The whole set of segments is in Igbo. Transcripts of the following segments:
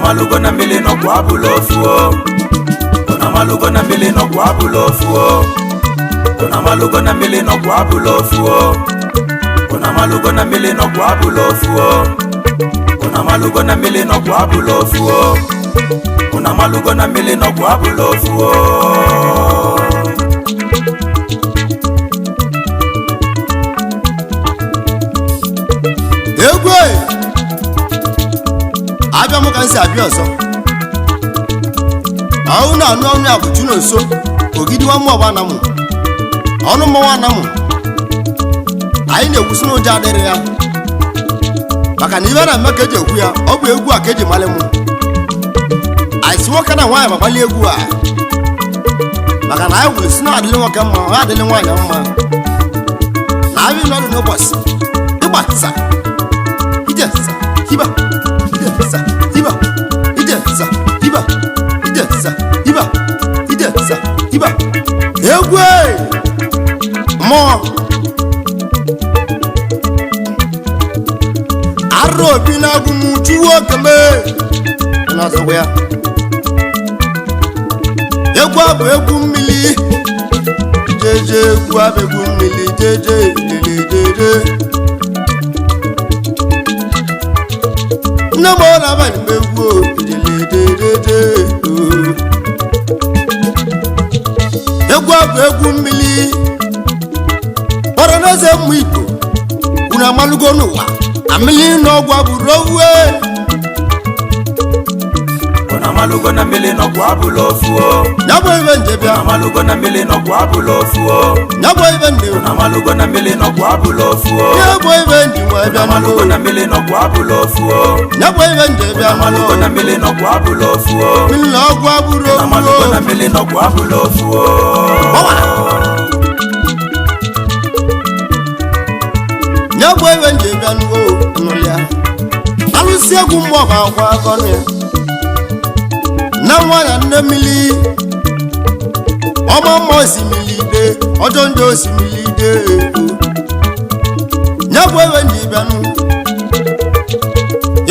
Malugo na mmiri nọkwa abụla ofu o. Unu amalugo na mmiri nọkwa abụla ofu o. Unu amalugo na mmiri nọkwa abụla ofu o. Unu amalugo na mmiri nọkwa abụla ofu o. Unu amalugo na mmiri nọkwa abụla ofu o. Unu amalugo na mmiri nọkwa abụla ofu o. Egwu abịa m ka m si abịa ọzọ. Ọnwụ na anụ ọnụ ya bụ chu nso ogidi nwa mmụọ bụ anamụ ọnụ mmọnwụ anamụ. Anyị na-ekwusi na ụjọ adịrị ya maka na ibe na-eme ka eji ekwu ya, ọ bụ egwu a ka eji malị mụ. Anyị si nwoke na nwaanyị ma gbalie egwu a maka na anyị gwuru si na adịlị nwoke mma, ọ adịlị nwaanyị mma. Na abịa nọdụ n'ụbọchị ịgba sa ije sa hiba ije sa hiba ije sa hiba ije sa hiba ije sa hiba. Egwu mmụọ arụ obi na-agụ m chuwu okele n'ọzọgwa ya. Egwu abụ egwu mmiri jeje, egwu abụ egwu mmiri jeje jeje. Nne m ọ na-abalị m egwu jejejeje. Egwu abụ egwu mmiri kpọrọ n'eze mmụ Igbo unu amalugo n'ụwa amịlị n'ọgwụ abụrụ owe. Unu amalugo na mmiri nọkwa abụla ofu o. Ya bụ ibe njebịa. Unu amalugo na mmiri nọkwa abụla ofu o. Ya bụ ibe nne. Unu amalugo na mmiri nọkwa abụla ofu o. Ya bụ ibe nji nwa bịa Unu amalugo n'ụlọ. na mmiri nọkwa abụla ofu o. Ya bụ ibe njebịa Unu amalugo n'ụlọ. na mmiri nọkwa abụla ofu o. Mmiri na ọgwụ abụrụ Unu amalugo owe. na mmiri nọkwa abụla ofu o. Ya bụ ibe njebịa n'ụlọ nụlịa ya. Alụsị egwu mmụọ bụ akwa agọnụ ya. Nne nwa ya nne mmiri ọma mma osimiri ide ọjọọ ndị osimiri ide. Ya bụ ebe nji bịanụ.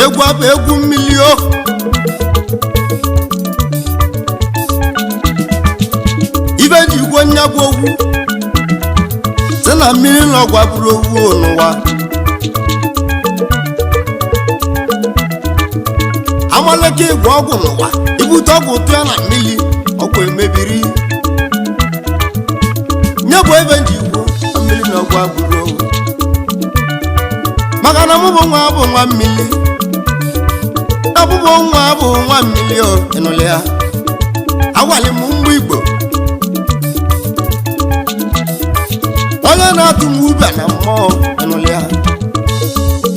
Egwu abụ egwu mmiri o. Ibe ji gwo nya bụ ogwu sị na mmiri n'ọgwa bụrụ ogwu n'ụwa. Amaleke igwe ọgwụ n'ụwa ibute ọgwụ tụọ na mmiri ọgwụ emebiri. Nye bụ ebe nji igwo mmiri na ọgwụ abụrụ owu maka na mụ bụ nwa bụ nwa mmiri, abụbụ nwa bụ nwa mmiri o ịnụlị ya. Agwalị m mgbe Igbo onye na-atụ m ube na mmụọ ịnụlị ya,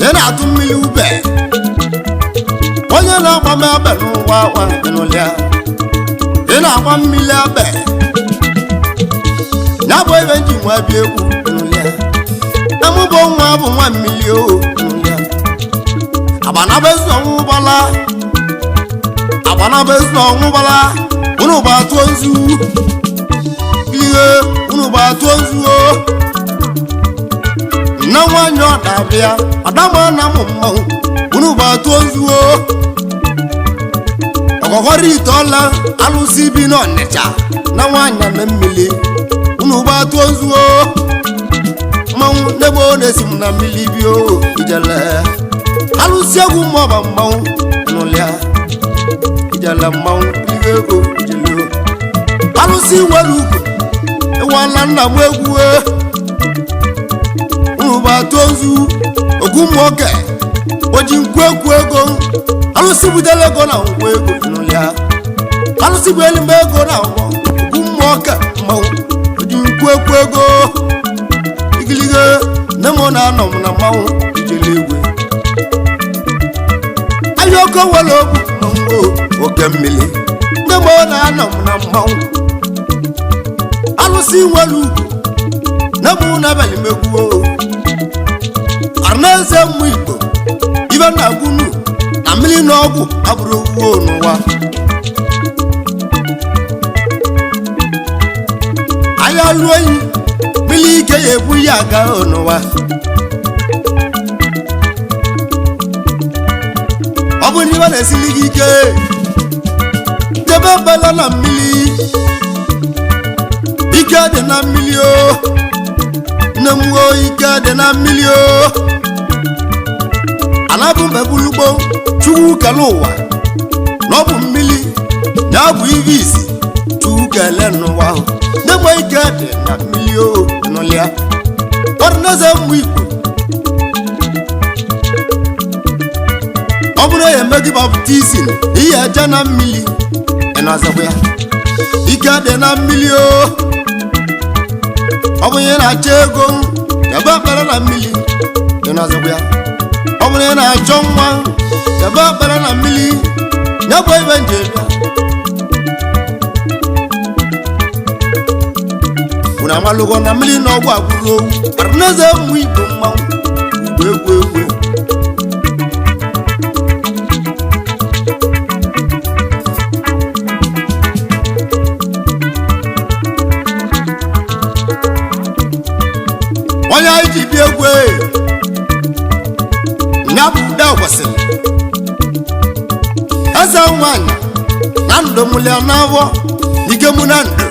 ị na-atụ mmiri ube. Onye na-agba m abe n'ụwa akwa ịnụlị ya, ị na-agba mmiri abe. Ya bụ ebe nji nwa bịa egwu ịnụlị ya. Na mụ bụ nwa bụ nwa mmiri o ịnụlị ya. Agbanaba ezi ọnwụ gbala, agbanaba ezi ọnwụ gbala. Unu gbatụọ nzu ihe, unu gbatụọ nzu o. Nne nwaanyị ọ na-abịa adama na mụ mmanwụ unu gbatụọ nzu o. Ọgọgọrọ ite ọla alụsị bi n'Ọnịcha na nwaanyị na mmiri unu gbatụọ nzu o. Mmanwụ n'ebe ọ na-esi m na mmiri bi o ijele. Alụsị egwu mmọba mmanwụ nụlịa ijele mmanwụ iwe ego ijele o. Alụsị nwere ugwu ịwala nna m egwu e. Unu gbatụọ nzu ogwu nwoke o ji nkwu ekwu ego. Alụsị butere ego na nkwu ego nụlịa. Alụsị bụ eluigwe ego na ngwọ ogwu mmụọ ka mmanwụ o ji nkwu Ekwu ego igiligo nne m na-anọ m na mmanwụ ijele igwe ahịa oke nwere ogbu mmanwụ oke mmiri nne m na-anọ m na mmanwụ alụsị nwere ugwu nne m n'abalị megbuo Arịnaeze mmụ Igbo ibe na-agwunu na mmiri na ọgwụ abụrụ owuo n'ụwa anya ruo oyi mmiri ike ya ebu ya aga n'ụwa ọ bụ na ibe na-esili gị ike debe bela na mmiri ike dị na mmiri o nne m o ike dị na mmiri o anabụ mbebulugbo Chukwu kele ụwa na ọ bụ mmiri ya bụ ibe isi Chukwu kele n'ụwa ahụ nne m ike dị na mmiri o nụlịa Ọdịnaeze mmụ Igbo ọ bụrụ ya eme gị baptizim ihe eje na mmiri ị na-azakwa ya ike dị na mmiri o ọ bụ ihe na-achọ ego ebe ekpere na mmiri ị na-azakwa ya ọ bụrụ ị na-achọ nwa ebe ekpere na mmiri ya bụ ebe nje bịa unu amalụgo na mmiri na ọgwụ agwụrụ owu Ọdịnaeze mmụ Igbo mmanwụ Igbo egwu egwu onye anyị ji bịa egwu ya bụ ude kwesịrị eze nwanyị na ndụ mụlịa n'afọ ike mụ na ndụ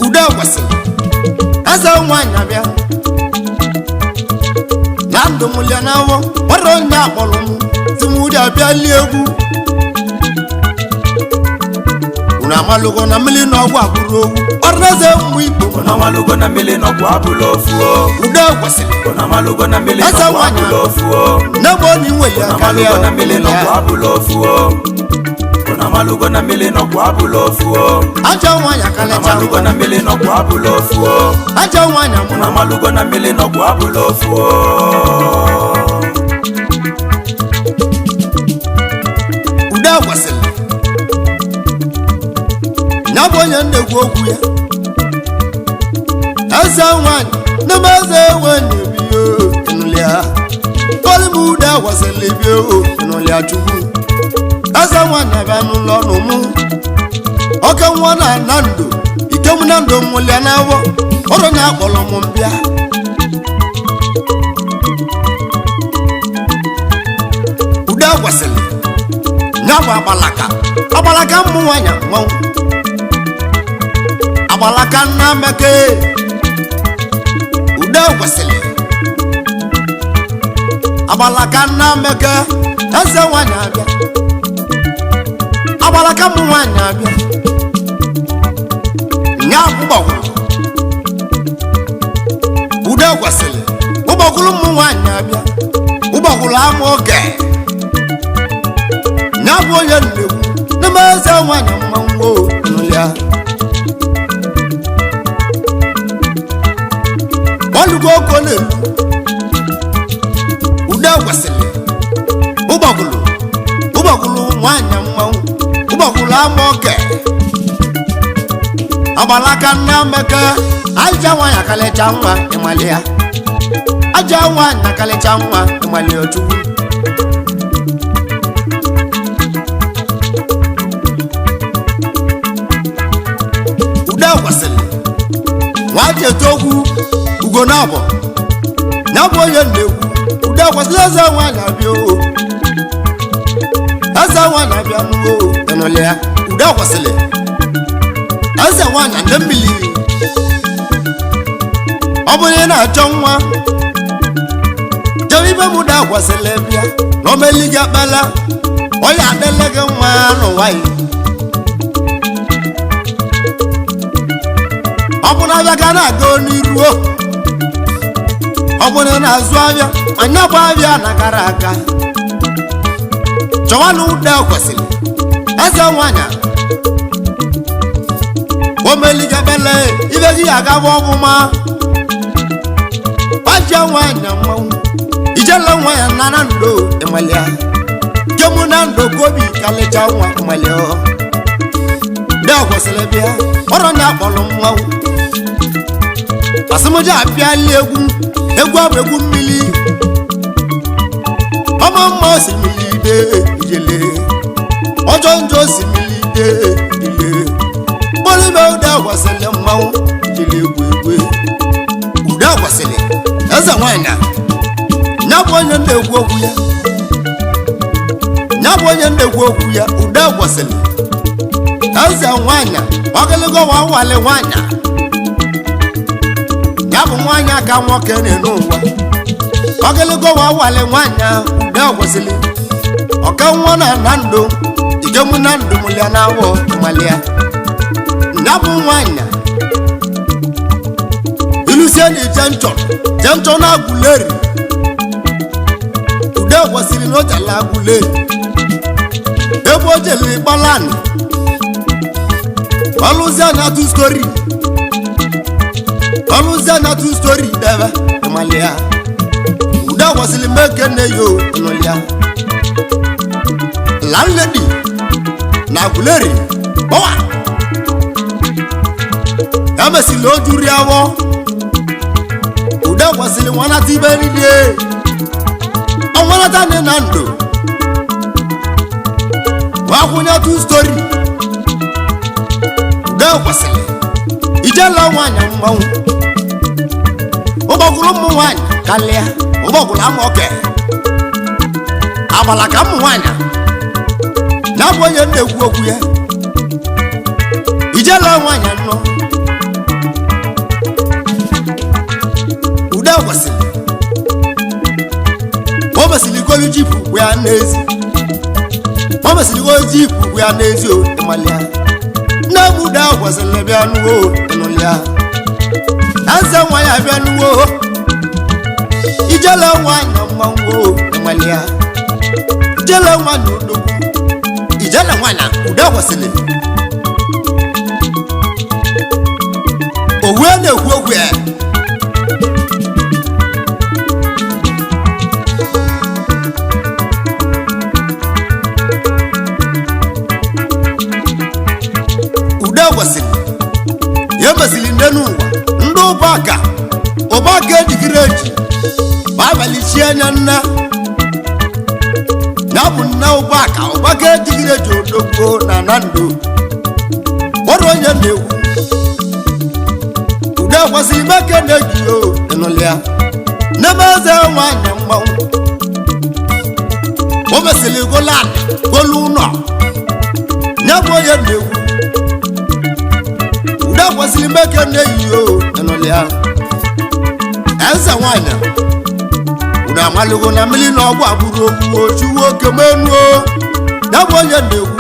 ude kwesịrị eze nwanyị abịa na ndụ mụlịa n'afọ nwere onye akpọrọ m timude abịa lie egwu unu amalụgo na mmiri na ọgwụ agbụrụ owu Ọdịnaeze mmụ Igbo Unu amalugo na mmiri na ọgwụ abụla ofu o. ude kwesịrị Unu amalugo na mmiri na Eze ọgwụ nwanyị. abụla ofu o. nne m onye nwe ya Unu karịa amalugo na mmiri na ọgwụ abụla ofu o. Unu amalugo na mmiri na ọgwụ abụla ofu o. ajọ nwanyị Unu akalịcha amalugo na mmiri na ọgwụ abụla ofu o. ajọ nwanyị amụrụ Unu amalugo na mmiri na ọgwụ abụla ofu o. ude kwesịrị ya bụ onye na-ekwu okwu ya eze nwanyị nne m eze nwanyị bio ịnụlịa kọlị m ude kwesịrị bio ịnụlịa chukwu eze nwanyị abịa n'ụlọ ọnụ mụ oke nwa na na ndụ ike m na ndụ nwụlịa n'afọ ọrụ ya akpọrọ m mbịa ude kwesịrị ya bụ agbalaka agbalaka mmụ nwanyị mmanwụ agbalaka nna meke ude kwesịrị agbalaka nna meke eze nwanyị abịa agbalaka mmụ nwanyị abịa ya bụ gbagwụrụ ude kwesịrị ụgbọgwụrụ mmụ nwanyị abịa ụgbọgwụrụ ama oge ya bụ onye nnegwu n'ime eze nwanyị mmanwụ o ya olugo oko na-elu ude kwesịrị ụgbọgụlụ ụgbọgụlụ nwanyị mmanwụ ụgbọgụlụ ama oke agbalaka nna meke aja nwanyị akalịcha nwa ịmali ya aja nwanyị akalịcha nwa ịmali ya chukwu ude kwesịrị nwa cheta okwu ugo na abọ ya bụ onye na-ekwu ude kwesịrị eze nwanyị abịa o eze nwanyị abịa n'uo ịnụlị ya ude kwesịrị eze nwanyị ndị mmiri ọ bụrụ ị na-achọ nwa jebe ibe m ude kwesịrị bịa na omeli gị akpala onye adịla gị nwa n'ụwa ya ọ bụ na abịa ga na-aga n'iru o ọ bụ na ị na-azụ abịa anya bụ abịa na gara aga chọwa na ụda kwesịrị eze nwanyị Omeligabele ibe gị agaba ọbụma gbaja nwanyị mmanwụ ijele nwa ya nara ndo ịmalịa kemu na ndo kobi kalịcha nwa ịmalịa ndị ọkwesịrị bịa ọrọ na akpọrọ mmanwụ asịmụja apịala egwu egwu abụ egwu mmiri ọma mma osimiri de ijele ọjọ njọ osimiri de ijele mkpụrụbe ude kwesịrị mmanwụ ijele egwu egwu ude kwesịrị eze nwanyị ya bụ onye na-ekwu okwu ya ya bụ onye na-ekwu okwu ya ude kwesịrị eze nwanyị ọgịlịgo wa nwale nwanyị ya bụ nwanyị aka nwoke na-enu ụwa ọgịlịgo wa nwale nwanyị ude kwesịrị ọka nwa na na ndụ ikemu na ndụ mụlịa na awọ malịa ya bụ nwanyị ilusie na jenchọ jenchọ na agwụleri ude kwesịrị na ojala agwụleri ebe o jele gbalani ọlụzie na tu stori ọlụzie na tu stori debe ịmalịa ude kwesịrị mekene yo ịnụlịa landlady na agwụleri ọwa emesịrị o juru ya wọ ude kwesịrị nwanata ibe niile ọnwanata nne na ndụ wee kwụnye tu stori ude kwesịrị ijela nwaanyị mmanwụ ụgbọgụrụ ụmụ nwaanyị kalịa ụgbọgụrụ ama oke agbala ka ụmụ nwaanyị ya bụ onye na-ekwu okwu ya ijela nwaanyị nnọọ ude kwesịrị o mesịrị golu jipụ kwụ ya n'ezi o mesịrị golu jipụ kwụ ya n'ezi o ịmalịa nne m ude kwesịrị bịa nuwo ịnụlịa eze nwa ya bịa nuwo ijele nwa na mmanwụ o ịmalịa ijele nwa na odogwu ijele nwa na ude kwesịrị owu na-ekwu okwu ya. Ude kwesịrị ya mesịrị nne n'ụwa ndị ụbaka ụbaka ejigiri eji ma abalị chie anya nna ya bụ nne ụbaka ụbaka ejigiri eji odogbo na na ndụ kpọrọ onye na-ekwu ude kwesịrị meke na-eji o ịnụlịa n'ebe eze nwanyị mmanwụ o mesịrị golan golu ụlọ ya bụ onye na-ekwu ude kwesịrị meke na-eyi o ịnụlịa eze nwanyị unu amalụgo na mmiri na ọgwụ agbụrụ ogwu ochuwu oke menuo ya bụ onye na-ekwu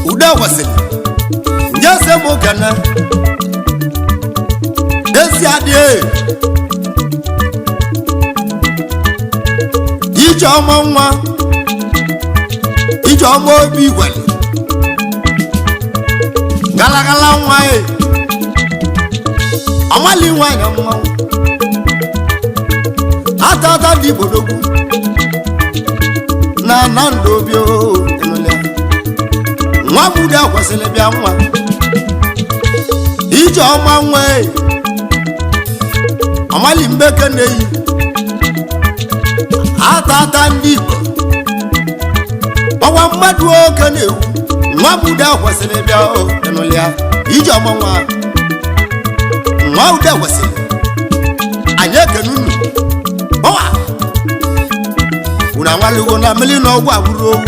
ude kwesịrị nye se m kene ezi adịghị ije ọma nwa ije ọma obi igwele galagala nwa e ọmali nwanyị mmanwụ atata dị ibodogwu na na ndụ obi o ịnụlịa nwa m ude kwesịrị bịa nwa ije ọma nwa e ọmali mbeke na-eyi ata ata ndị Igbo ọwa mmadụ oke na-ewu nwa m ude kwesịrị bịa o ịnụlịa ije ọma nwa nwa ude kwesịrị anyị ekene unu ọwa unu anwalugo na mmiri na ọgwụ agbụrụ owu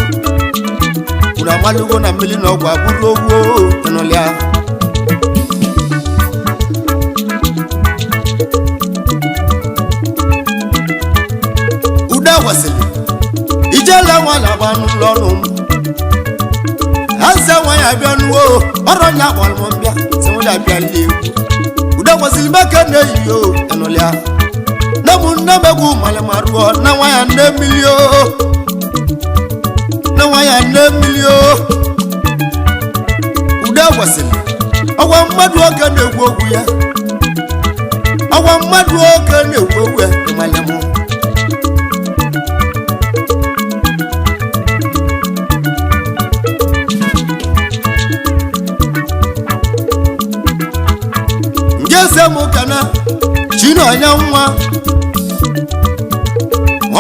unu anwalugo na mmiri na ọgwụ agbụrụ owu o ịnụlịa ude kwesịrị ijele nwa na-agba n'ụlọ ọnụ m eze nwa ya bịa nuwo ọrọ nya kpọrọ m mbịa si m ya bịa lie egwu ude kwesịrị meke na-eyi o ịnụlịa nne m Ụmụnne m egwu malịmaruo na nwa ya nne mmiri o, na nwa ya nne mmiri o. Ude kwesịrị ọgwa mmadụ oge na-ekwu okwu ya, ọgwa mmadụ oge na-ekwu okwu ya ịmalị m. Nje ese m kana Chinonye nwa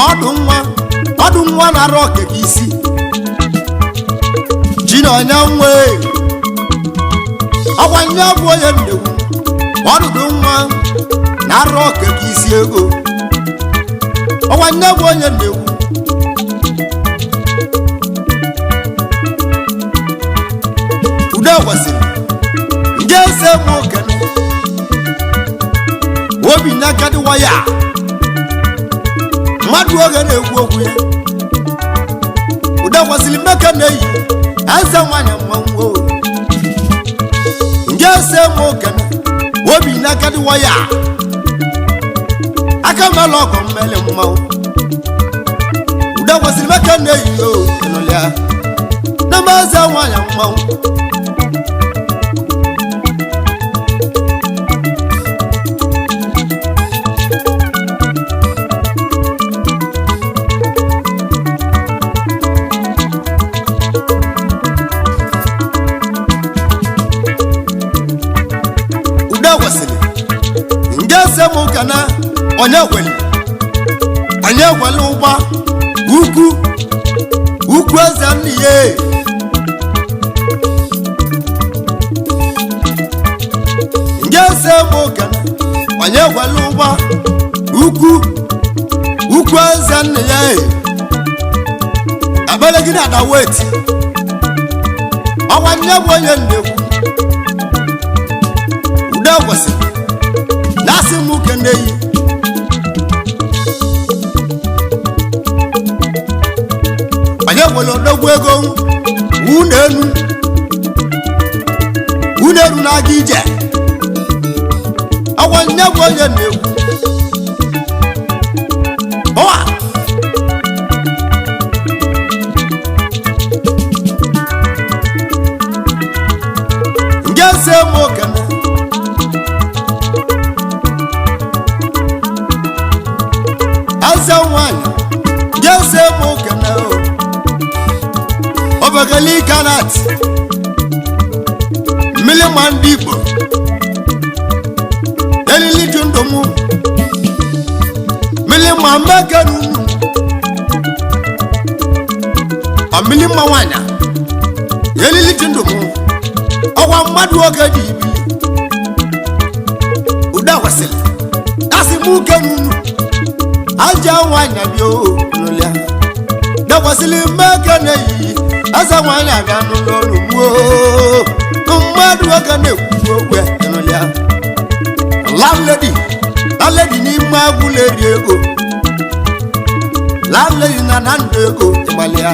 ọdụ nwa, ọdụ nwa na-arụ okeke isi. Chinonye nwa ọkwa nye bụ onye ndegwu ọdụdụ nwa na-arụ okeke isi ego, ọkwa nye bụ onye ndegwu. Ude kwesịrị nje ese m okene obi n'aka dị waya mmadụ oge na-ekwu okwu ya. Ude kwesịrị mmeke na-eyi eze nwanyị mmanwụ o. Nje ese m okene obi n'aka dị waya aka mmelụ ọgọ mmeli mmanwụ. Ude kwesịrị mmeke na-eyi o ịnụlịa na mba eze nwanyị mmanwụ. Ude kwesịrị nje ese m kana onye kweli, onye kweli ụgba ukwu ukwu eze nne ya. Nje ese m kana onye kweli ụgba ukwu ukwu eze nne ya. Abele gị na-ada weti ọkwa nne bụ onye ndekwu. Ude kwesịrị na-asị m kene yi onye nwere odogwu ego unu enu unu enu na-aga ije ọkwa nne bụ onye na-ekwu ọwa. Nje se m okene eze nwanyị, jese m okene o obegeli kanat mmiri ma ndị Igbo elili ju ndụ m mmiri ma mmeke n'unu mmiri mma nwanyị elili ju ndụ m ọkwa mmadụ oge dị ibili. Ude kwesịrị asị m uke n'unu aja nwanyị bịa o n'ụlọ dakwasịrị mmeke na-eyiyi eze nwanyị aga n'ụlọ ọrụ gbuo mmadụ oge na-ekwu okwu ya n'ụlọ. Landlady, landlady n'ime agwụla eri ego, landlady na na ndụ ego ịgbalị ya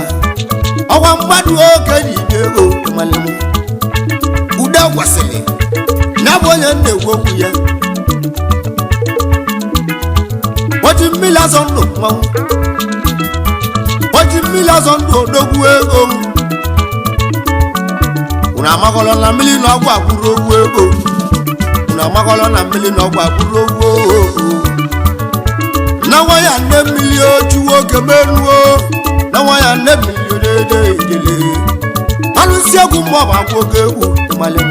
ọkwa mmadụ oge ji ibe ego ịgbalị m. Ude kwesịrị ya bụ onye na-ekwu okwu ya. Oji mmiri azọ ndụ mmanwụ, oji mmiri azọ ndụ odogwu ego. Unu amakọlọ na mmiri na ọgwụ akwụrụ ogwu ego, unu amakọlọ na mmiri na ọgwụ akwụrụ ogwu ego. Na nwa ya nne mmiri ochu oge meruo, na nwa ya nne mmiri odede ijele alụsị egwu mmụọ bụ akwụ oge egwu ịmalị m.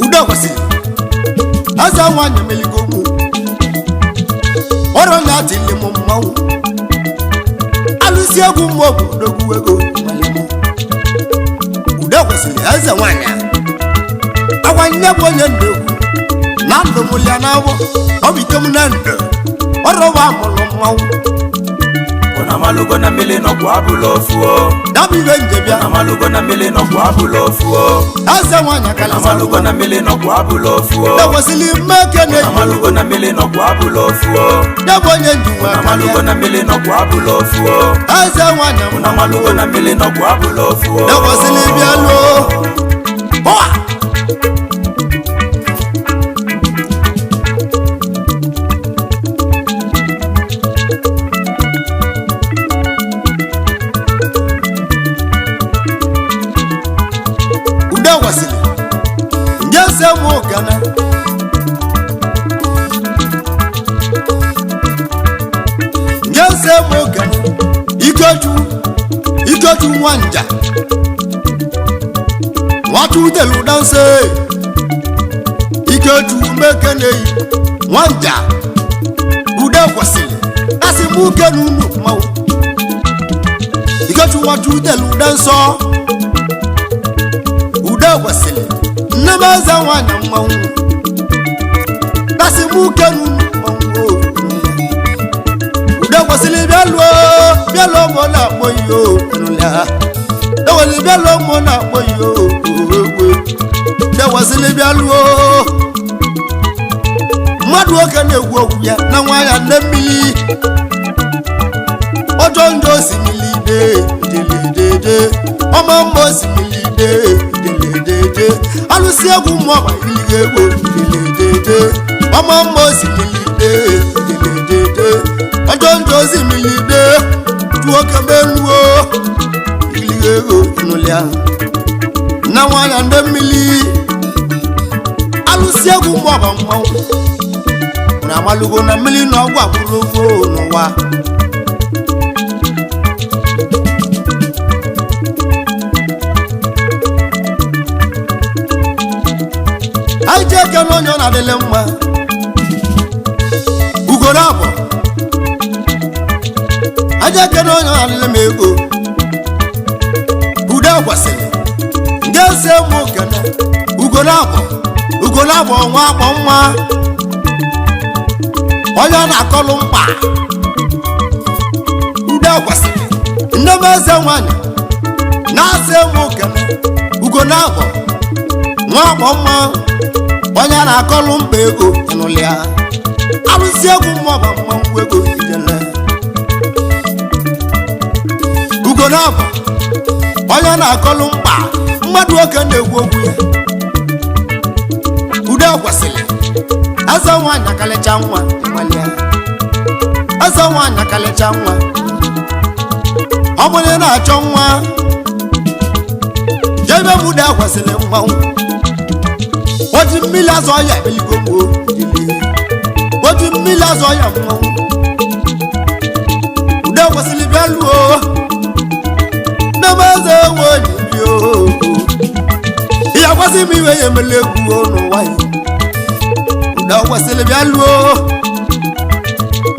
Ude kwesịrị eze nwanyị emeligo mụ ọrụ na atịlị m mmanwụ alụsị egwu mmụọ bụ odogwu ego ịmalị m. Ude kwesịrị eze nwanyị akwa nne bụ onye ndụ egwu na ndụ m ya na awọ ọ bụ ike m na ndụ ọrụ bụ amụrụ mmanwụ. Unu amalugo na mmiri nọkwa abụla ofu o. Dabụ ibe njebịa Unu amalugo na mmiri nọkwa abụla ofu o. eze nwanyị Unu akalịsa amalugo na mmiri nọkwa abụla ofu o. dakwasịrị mmeke Unu na-eyi amalugo na mmiri nọkwa abụla ofu o. ya bụ onye njiwa Unu amalugo na mmiri nọkwa abụla ofu o. eze nwanyị Unu amalugo na mmiri nọkwa abụla ofu o. dakwasịrị bịa lụọ ọwa. eze moke Ikechu nwanja nwachutelu danse Ikechu mekeneyi nwanja ude kwesịrị asị m uke n'unu mmanwụ Ikechu nwachutelu dansọ ude kwesịrị nne m eze nwanyị mmanwụ asị m uke n'unu mmanwụ ude kwesịrị bịa lụọ bịa lụọ mụ na-akpọ ihe o dewele bịa lụọ mụ na-akpọ ihe ogwe dewesịrị bịa lụọ mmadụ nwoke na-ekwu okwu ya na nwa ya nne mmiri ọjọọ njọ osimiri dedeledede ọma mma osimiri dedeledede alụsị egwu mmụọ ma iliga egwu deledede ọma mma osimiri dedeledede ọjọọ njọ osimiri de nwoke meluo iliga ego ịnụlịa na nwa ya nne mmiri alụsị egwu mmụọ ma mmanwụ na amalugo na mmiri na ọgwụ agbụrụ ogo n'ụwa anyị ji eke n'onye ọ na-adịlị mma ugoro abụ anyị ji eke n'onye ọ na-adịlị m ego ude kwesịrị ndị eze mụ kene ugoro abụ ugoro abụ nwa akpọ nwa onye ọ na-akọlụ mkpa ude kwesịrị nne m eze nwanyị na-asị m kene ugo na-abọ nwa akpọ mma onye a na-akọlụ mkpa ego ịnụlịa alụsị egwu mmụọba mmanwụ ego ijele ugo na-abọ onye a na-akọlụ mkpa mmadụ nwoke na-ekwu okwu ya ude kwesịrị eze nwanyị akalịcha nwa ịmalịa eze nwanyị akalịcha nwa ọ bụrụ na ị na-achọ nwa jebe m ude kwesịrị mmanwụ oji mmiri azụ ọya emeligo m oji mmiri azụ ọya mmanwụ ude kwesịrị bịa luo nne m eze nwe onye bi o ya kwasị m iwe ya emela egwu n'ụwa ya na ọ kwesịrị bịa lụọ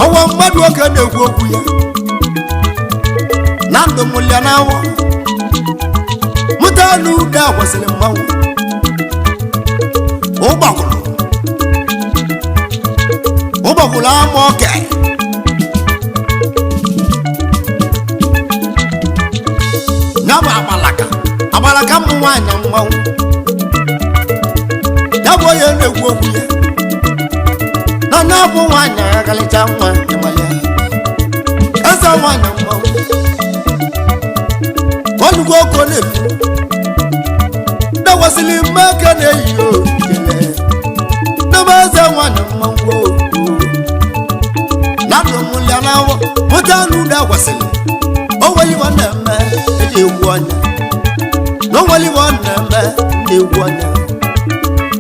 ọnwa mmadụ nwoke na-ekwu okwu ya na ndụ mụlịa na awọ mụta na ude a kwesịrị mmanwụ ụgbọgụrụ ụgbọgụrụ ama oke ya bụ agbalaka agbalaka mmụ nwaanyị mmanwụ ya bụ onye na-ekwu okwu ya na na-abụ nwaanyị akalịcha nwa ịmalịa eze nwaanyị mmanwụ olugo oko na-efu dewesịrị mmeke na-eyi okele nebe eze nwaanyị mmanwụ na ndụ mụlịa na awọ mụta na ude kwesịrị o nwere iwe na-eme eji egwu ọnya na o nwere iwe na-eme na-egwu ọnya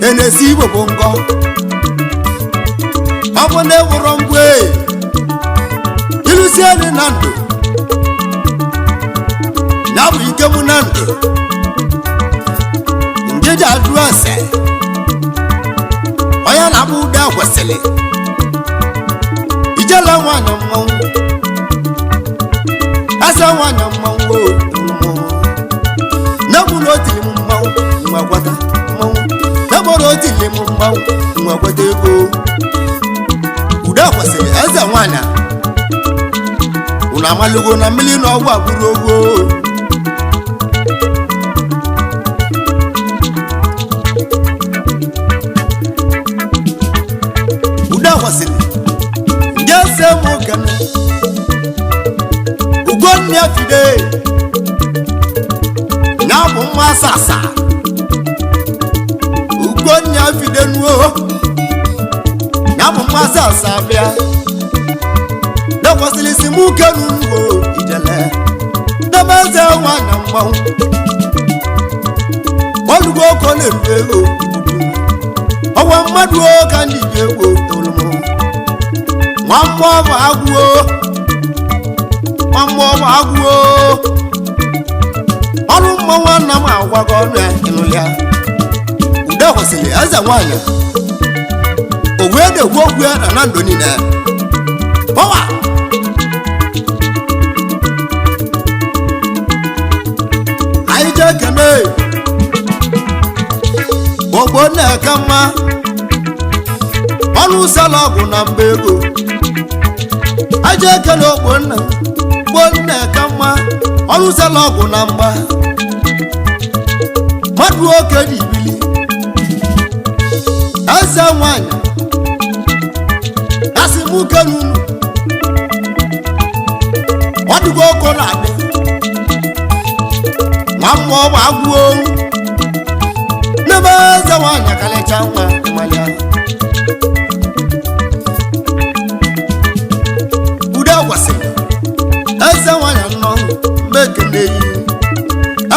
e na-esi igbo bụ ngọ ọ bụ na ewuro ngwa ilusi elu na ndụ ya bụ ike mụ na ndụ njeji ajụ ase onye na-abụ ụda kwesịrị ijele nwanyị mmanwụ eze nwanyị mmanwụ n'egburu otili m mmanwụ nwa kwata mmanwụ n'egburu otili m mmanwụ nwa kwata ego ude kwesịrị eze nwanyị unu amalugo na mmiri na ọgwụ agbụrụ ogwo ude kwesịrị nje se m kene ugonne fide ya bụ nwa sasa ugonne fide nuo ya bụ nwa sasa bịa lekwasịrị isi m kenu nuo ijele debe eze nwanyị mmanwụ olugo oko na-eru ego ọnwa mmadụ o ka ndị ji egwu tolumụ nwa mmụọ bụ agwụo Nwa mmụọ bụ agwụ ọrụ mmanwụ nna m agwago ọnụ ya ịnụlịa. Ude kwesịrị eze nwaanyị o wee na-ekwu okwu ya na na ndụ niile pọwa. Anyị jee kene ogbo na-eke mma ọnụ ụsala ọgwụ na mba ego. Anyị jee kene ogbonna gbonna eke mma ọnụ ụsala ọgwụ na mgba mmadụ oke dị ibili eze nwanyị asị m kene unu ọ dịgo oko na-adị nwa mmụọ bụ agwụ n'ebe eze nwanyị akalịcha nwa mmalịa. Ude kwesịrị eze nwanyị nnọọ mekene yi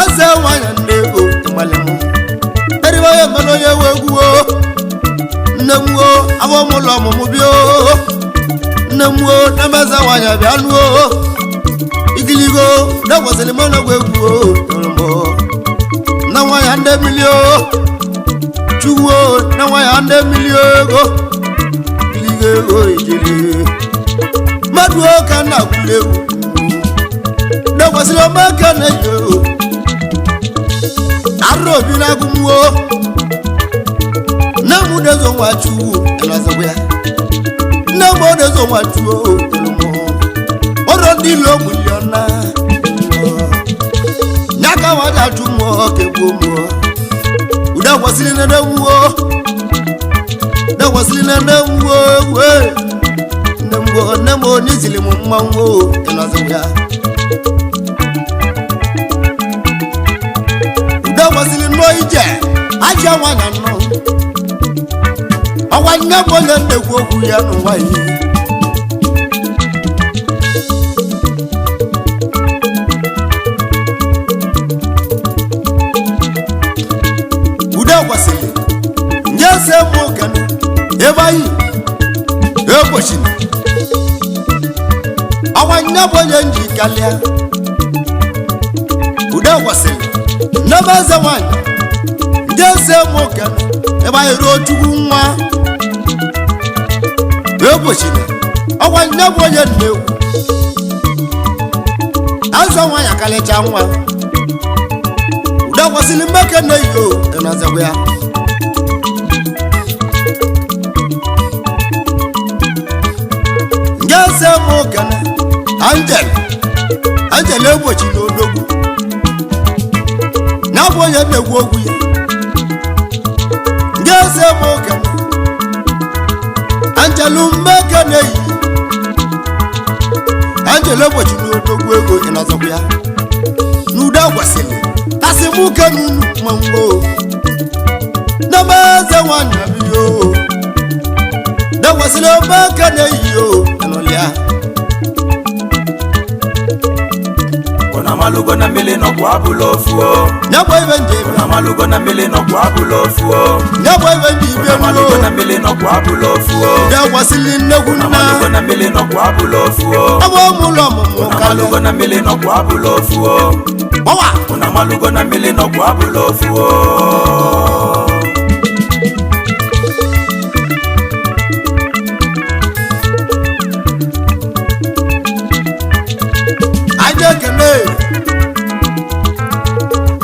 eze nwanyị nne ego mmalị m eribe onye mmanụ onye nwe egwu o nne m o afọ m ụlọ ọmụmụ bịa o nne m o n'ebe eze nwanyị bịa nụ o igiligo na-ekwesịrị m ọnọgwụ egwu o tụrụ m o nne nwanyị ndị mmiri o chukwu o nne nwanyị ndị mmiri ego igiligo ego ijiri mmadụ o ka nna gwuru egwu na-ekwesịrị ọmaka na-eyi o arụ obi na-agụmwo nne m dezo nwa chukwu ịnọzikwa ya nne m dezo nwa chukwu tụrụ m ọrụ ndị ilo miliona nyaka waja achụ mmụọ kegbuo mmụọ ude kwesịrị nene nwuo ude kwesịrị nene nwuo wee nne m go nne m onizili m mmanwụ ịnọzikwa ya ude kwesịrị nnọọ ije ajịa nwanyị nnọọ ọkwa nne m onye nnekwu okwu ya n'ụwa ihe. Ude kwesịrị nye se m okene ebe anyị egbochiri ọkwa nne bụ onye nji kalịa. Ude kwesịrị nnebe eze nwanyị ndị eze m okene ebe anyị ruo chukwu nwa egbochiri ọkwa nne bụ onye nnekwu eze nwanyị akalịcha nwa. Ude kwesịrị mmeke na-eyi o ịnọzikwa ya. Nke eze m okene Angel Angel egbochiri odogwu ya bụ onye na-ekwu okwu ya. Nke eze m okene Angel mmeke na-eyi Angel egbochiri odogwu ego ịnọzikwa ya n'ude kwesịrị tasị m kenu mmanwụ n'ebe eze nwanyị abịa o dekwesịrị mmeke na-eyi o ịnọlịa. Ụna amalugo na mmiri nọkwa abụla ofu o. Ya bụ ibe nje Ụna amalugo na mmiri nọkwa abụla ofu o. ya bụ ibe nje Ụna ibe amalugo mlo na mmiri nọkwa abụla ofu o. dekwesịrị nnekwu Ụna nna amalugo na mmiri nọkwa abụla ofu o. ọbụ ụmụ ụlọ ọmụmụ Ụna kalịa amalugo na mmiri nọkwa abụla ofu o. ọwa. Ụna amalugo na mmiri nọkwa abụla ofu o. Anyị ekele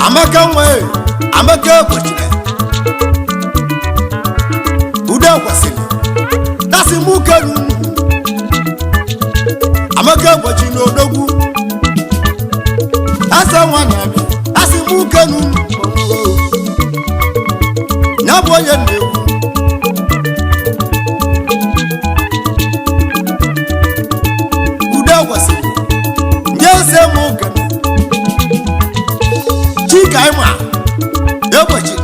Amaka nwe Amaka egbochiri ude kwesịrị tasị mụ kere unu Amaka egbochiri odogwu eze nwa na-abịa tasị mụ kere unu ya bụ onye na-ekwu ude kwesịrị ndị eze m okene chika ịma egbochiri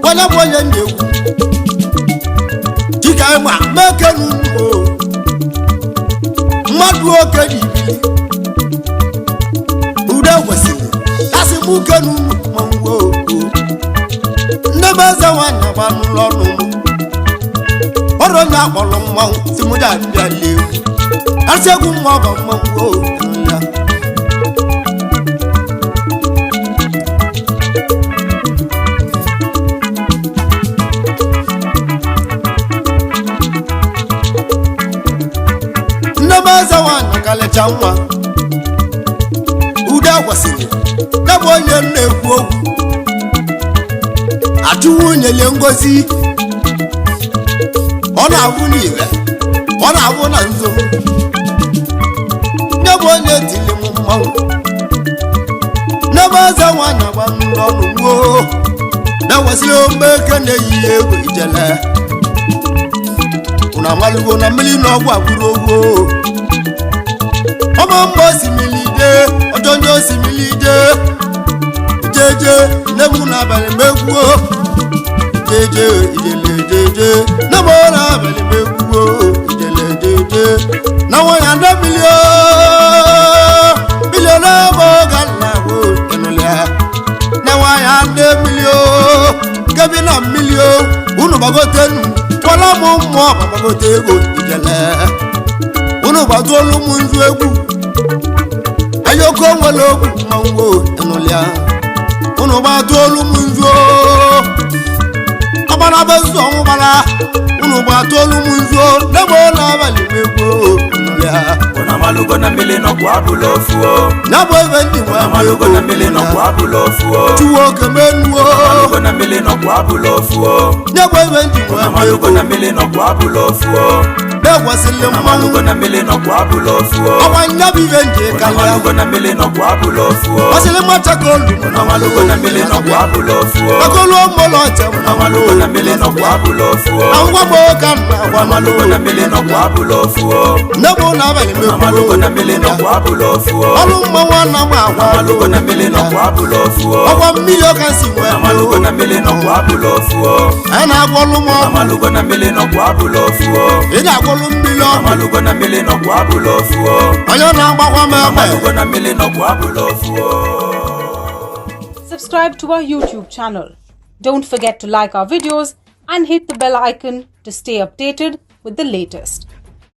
onye bụ onye na-ekwu chika ịma mekenu o mmadụ oke dị ibili ude kwesịrị asị m kenu manwụ o nne m eze nwanyị agba n'ụlọ ọnụ m ọrụ onye akpọrọ mmanwụ si mụ ja bịa lee egwu Arịsị egwu mma bụ mmanwụ o ya. Nne m eze nwaanyị kalịcha nwa ude kwesịrị ya bụ onye m na-ekwu okwu achụ nwunye nye ngozi. Ọ na-abụ n'ibe, ọ na-abụ na nzo. Nye bụ onye tili m mmanwụ. Nne m eze nwaanyị agba m n'ọnụ gboo na-enwesịrị ome eke na-eyi ya egwu ijele. Unu amalugo na mmiri na ọgwụ agbụrụ ogwo ọmọ mba osimiri de ọjọ ndị osimiri de jeje. Nne m n'abalị megwuo jeje ijele jeje. Nne m n'abalị megwuo ijele jeje na nwanya ndị milio milio na-ebe ga nna wo enụlịa na nwanya ndị milio kebi na milio. Unu gbagotenu kwala m mmụọ ma gbagote ego ijele. Unu gbatuolu m nzu egwu ayoko nwere okwu mmanwụ enụlịa. Unu gbatuolu m nzu ọgbara be nzu ọnwụ gbara. Unu gbatuolu m nzu n'egbe n'abalị megwu enụlịa. Unu amalugo na mmiri nọkwa abụla ofu o. Ya bụ ebe ndị nwe Unu amalugo na mmiri nọkwa abụla ofu o. chuwo okemenuo. Amalugo na mmiri nọkwa abụla ofu o. Ya bụ ebe ndị nwe Amalugo na mmiri nọkwa abụla ofu o. na-egwesịrị mmanwụ. Amalugo na mmiri nọkwa abụla ofu o. Ọkwa nya bụ ibe nje karịa. Amalugo na mmiri nọkwa abụla ofu o. Ọsịrị machakolu. Amalugo na mmiri nọkwa abụla ofu o. Akolu mọlọ ọcha. Amalugo na mmiri nọkwa abụla ofu o. Akwụkwọ bụ ka nna agwa. Amalugo na mmiri nọkwa abụla ofu o. Nne bụ n'abalị Amalugo na mmiri megwu nọkwa abụla ofu o. ọrụ mmanwụ ana m agwa. Amalugo na mmiri nọkwa abụla ofu o. Ọkwa mmiri ọka si nwee. Amalugo na mmiri nọkwa abụla ofu o. A na-agwọlụ m ọgwụ. Amalugo na mmiri nọkwa abụla ofu o. Ị na-agwọlụ mmiri ọgwụ. Amalugo na mmiri nọkwa abụla ofu o. Onye na-agbakwa m egbe. Amalugo na mmiri nọkwa abụla ofu o. Subscribe to our YouTube channel. Don't forget to like our videos and hit the bell icon to stay updated with the latest.